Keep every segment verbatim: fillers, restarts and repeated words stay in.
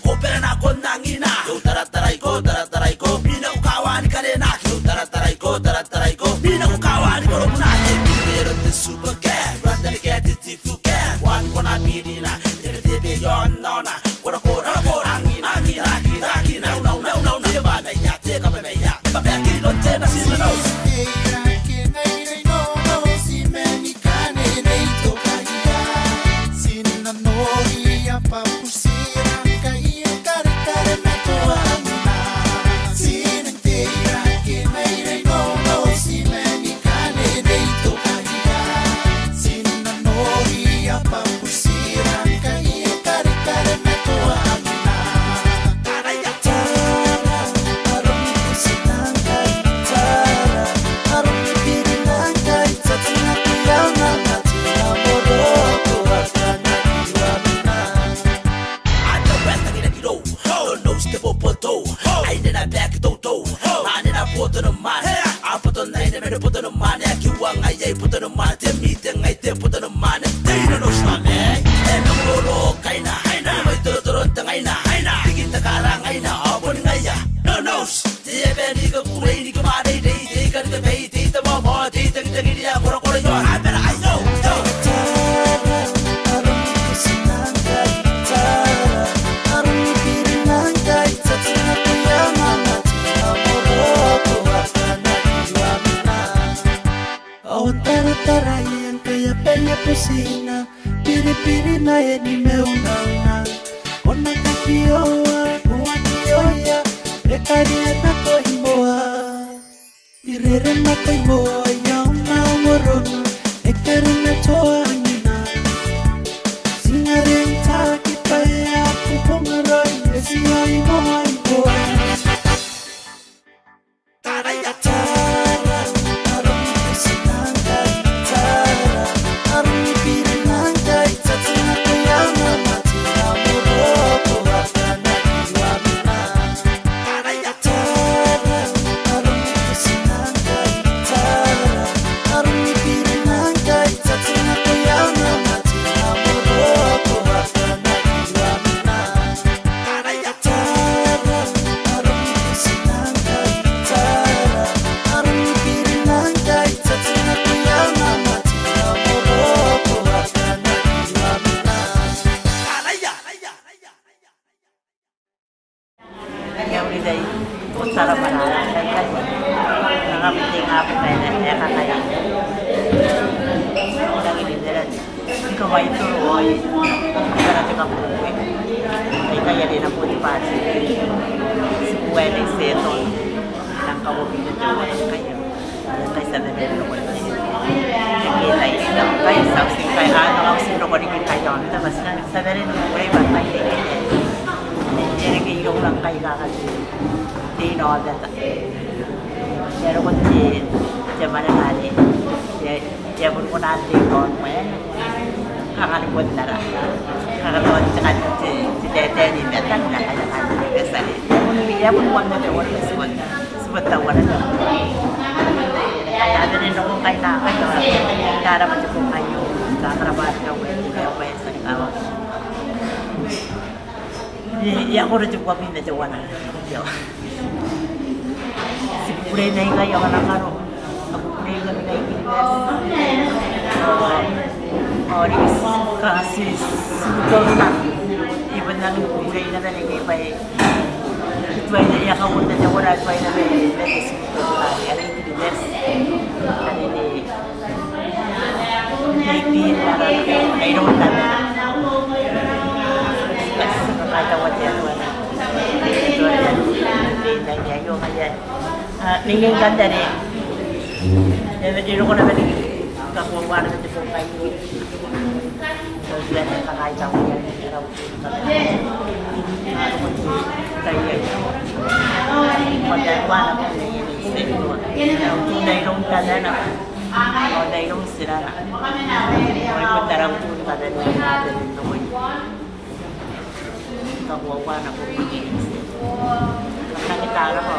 Ko bera nakon angina. Ko tarataraiko, tarataraiko. Mina ko kawa ni karena. Ko tarataraiko, tarataraiko. Mina ko kawa ni koromuna. Ke bibero te supakat. Randa ni ke te tifukat. Wan kona birina. Tebe tebe yon nona. Kora kora kora. Angina, angina, angina, angina. Nau, nau, nau, nau. Teba meia, teka meia. Teba meia, kilon tena sina nau. Ao taratara iai ngkai a bane busina, biribirina e ni meunauna. Ko na kakioa, ko a ni oia, e karia nako i moa. I rere nako i moa, i aona ngorona, e karia natoa angina. Ti ngarengi taki bwa e a kukungaroi, e ti a i moa, i moa. Ni kawaitoro ao i kara te kabuke. Ngkai are e na bon bati. Ti bua n te Seton. Nang kawakin te teuana ngkai. Ngkai ti a bebere nako. Ngke tai ti a ngkai ti a uti ngkai a nang uti nako riki ngkai aon. Taba ti a bebere nako riki bwa tai te. E reke iroura ngkai kaka te. Te ina o beta. E a roko te, te mwane ngkanne. E a, e a bon kona te ika aon moa. Kanga ni bon tara. Kanga ni bon tara te, te taetae ni mata, ni mata, ni mata, ni mata. E a bon, e a bon uaia te wara, ti bon, ti bon tauana te. Ai a bane n roko ngkai naakai, tara ma te bong aio, kanga ni bon tara te wara, te wara, te wara. E, e a koro te kuaku ma teuana. Ti kukurei naba ngkai ao ngkana karo. Ti kukurei naba ngkai Kiribati. Ao, ao riki ti, kanga ti, ti kukurei naba. E bon nangi kukurei naba ngkai bwa e tuai naba, e a koro ma teuana, tuai naba, e, e, ti kukurei naba. Are Kiribati. Are Ao n na iroun tirana. Ao I bon tara utu ni kabane, ni kabane n rokoi. Kakoaua nako. Kam na kitara ko.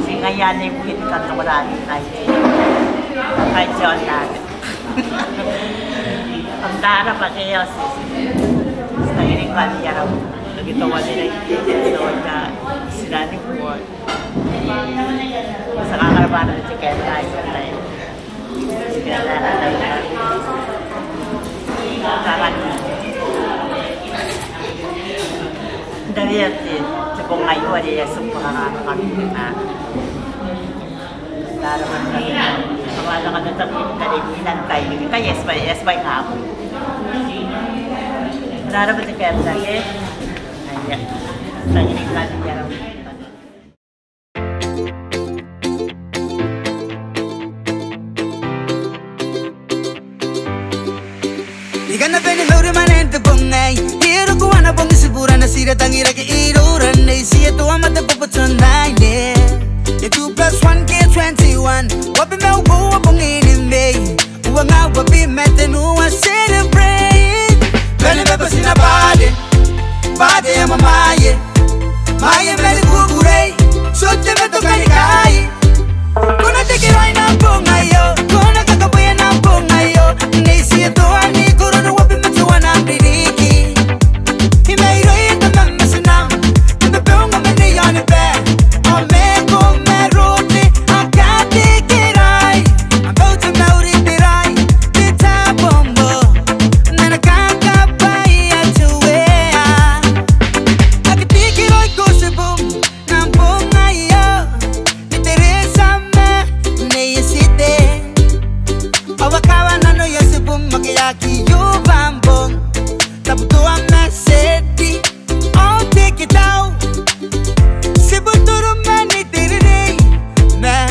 Ti ngaia anne ibukin kam na kora ni kai. Kai John David. Kam tara bwa ke e a oti. Bwa ni ara, aki toa nira i te, toa i te, sira ni kuo. Sa kakara bwa na te kenda i te tai. Te kenda na tai. Kakani. N tarai te, te bong aio are e a tia ni kakakakaka. I kan na bane mauri mwaane n te bong aei. I roko ana bong i tibura, n na tira tangiraki iroura, n na tia toa ma te boboto n aine. E two plus one ke twenty-one. Uabwi ma uoua bongin Mei. Uangaun uabwi ma tenua celebrate. Bane ma bati n bwaati. Bwaati e mwamwaie. Mwaie ma te kukurei. Ti te meto kanikai. Ko na tekeraoi n am bong aio. Ko na kakabwaia n am bong aio. N na tia toa ni korona uabwi ma teuana n ririki. I mairoi e tamam ma tinam. N na bong ma nei aon bwai. Ao meko ma rote. Ao katekeraoi. Ao bwa te mauri te rai. Te tabombo. N na kakabwaia te Uea. Aki tekeraoi ko tibum. N am bong aio, ni Teretia ma Nei Etite. Ao a kawa nanoia tibum ake a aki uba am bong. Tabutoa ma Teti, ao Teketau. Tibuturu ma Nei Tererei, ma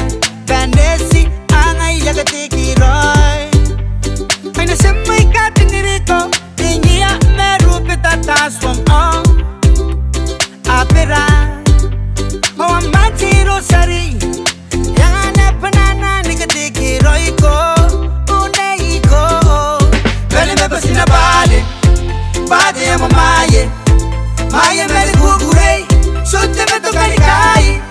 Baneti, a ngaia ake tekeraoi. Ai na ti mai kateniriko, Tingia ma Rupeta Tasuang, ao Abera, ao Amati Rosari, e anga naba nana ni katekeraoiko, uneiko. Bane ma bati n bwaati, bwaati e mwamwaie, mwaie ma te kukurei, ti te meto kanikai.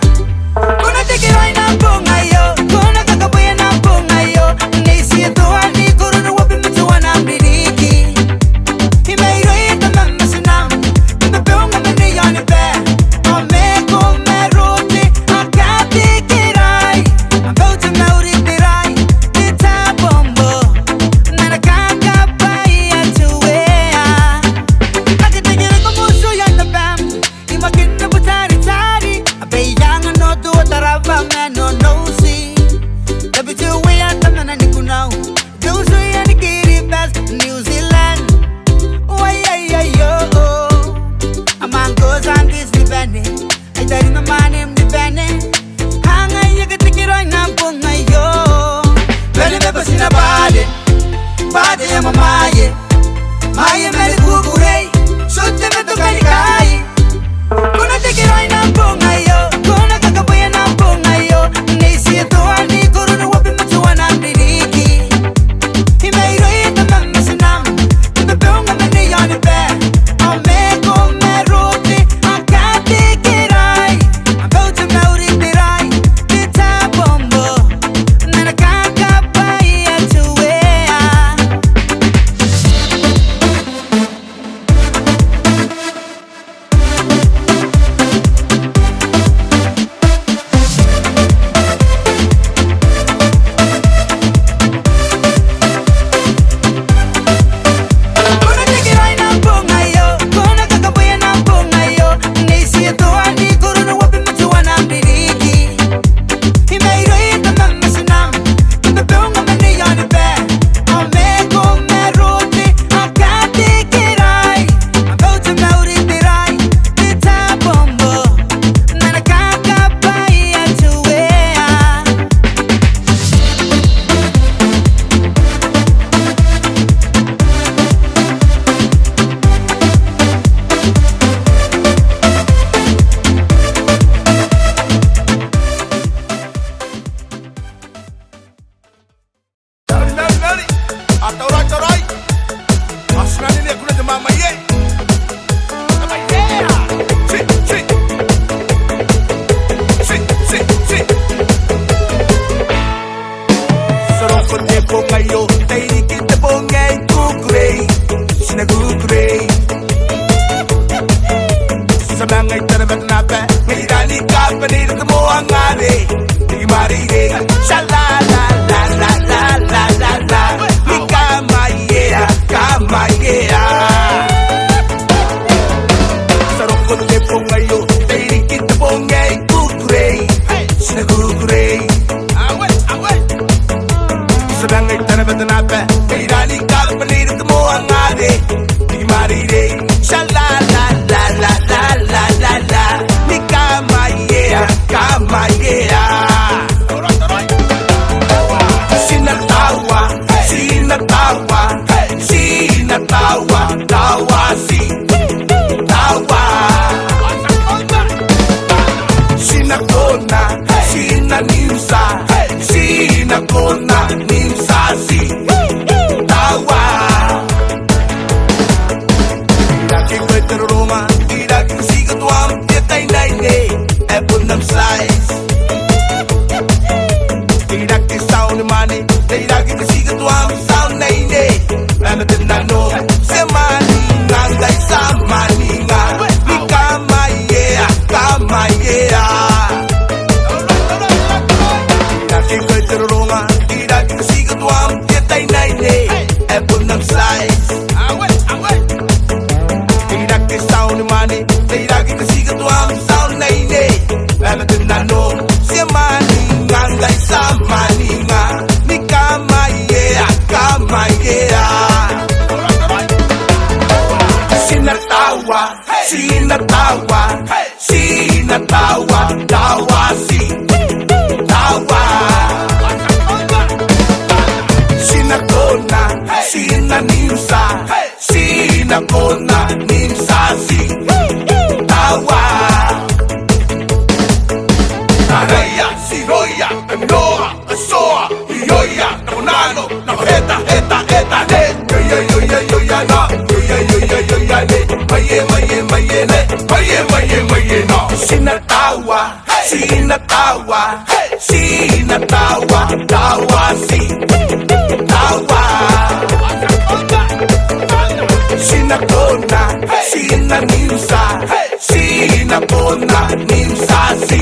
Ko na tekeraoi n am bong aio, ko na kakabwaia n am bong aio, n na tia toa ni korona uabwi ma teuana n ririki. I mairoi e tamam ma tinam, n na bong ma nei aon bwai. Ao meko ma rote, ao katekeraoi. Ao bwa te mauri te rai, te tabombo. N na kakabwaia te Uea. Aki tekeraoi ko mutu i aon abam. I mwakin Nabutaritari, a bwai ae nanotua Tarawa ma Nonouti. Tabeua te Uea Tamana ni kunau. Te utu i aon Kiribati, New Zealand. Uai, ai, ai, o, o. A mwangko Sandis ni bane. Ai tari ma mwanem ni bane. Anga aia katekeraoi n am bong aio. Bane ma bati n bwaati. Bwaati e mwamwaie. Mwaie ma te kukurei. Ti te meto kanikai. Ko na tekeraoi n am bong aio. Ko na kakabwaia n am bong aio. N na tia toa ni korona uabwi ma teuana n ririki. I mairoi e tamam ma tinam. N na bong ma nei aon bwai. Ao meko ma rote. Ao katekeraoi. Ao bwa te mauri te rai. Te tabombo. N na kakabwaia te Uea. Ti na kukurei. Ngare, ti mareirei, sha la la la la la la la la. Ni kamaiea, kamaiea. Ti a roko n te bong aio, te riki te bong ae kukurei. Ti na kukurei. Ti a bang ai tana bata naba, te irani kabanei te moa ngare. Ti mareirei, sha la la la la la la la la. Ni kamaiea, kamaiea. Ti na taua, ti na taua, ti na taua, taua ti. Taua. Ti na kona, ti na nimsa, ti na kona nimsa ti. Taua. Iraki ko te roronga, iraki ti katoa am te tai n aine, e bon am size. Iraki ti a onimwane, iraki ti katoa am te tai n aine, e mate n nano, ti a mwaninga, ngkai ti a mwaninga, ni kamaiea, kamaiea. Iraki ko te roronga, iraki ti katoa am te tai n aine, e bon am size. Iraki ti a onimwane, iraki ti katoa am te tai n aine, e mate n nano, ti a mwaninga, ngkai ti a mwaninga, ni kamaiea, kamaiea. Ti na taua, ti na taua, ti na taua, taua ti. Taua. Ti na kona, ti na nimsa, ti na kona nimsa ti. Taua. Taraia, tiroia, kaminoa, katoa, ioia, nako nano, nako heta, heta, heta, ne. Ioia, ioia, ioia, na. Ioia, ioia, ioia, ne. Maie, maie, maie, ne. Maie, maie, maie, na. Ti na taua, ti na taua, ti na taua, taua ti. Taua. Ti na kona, ti na nimsa, ti na kona nimsa ti.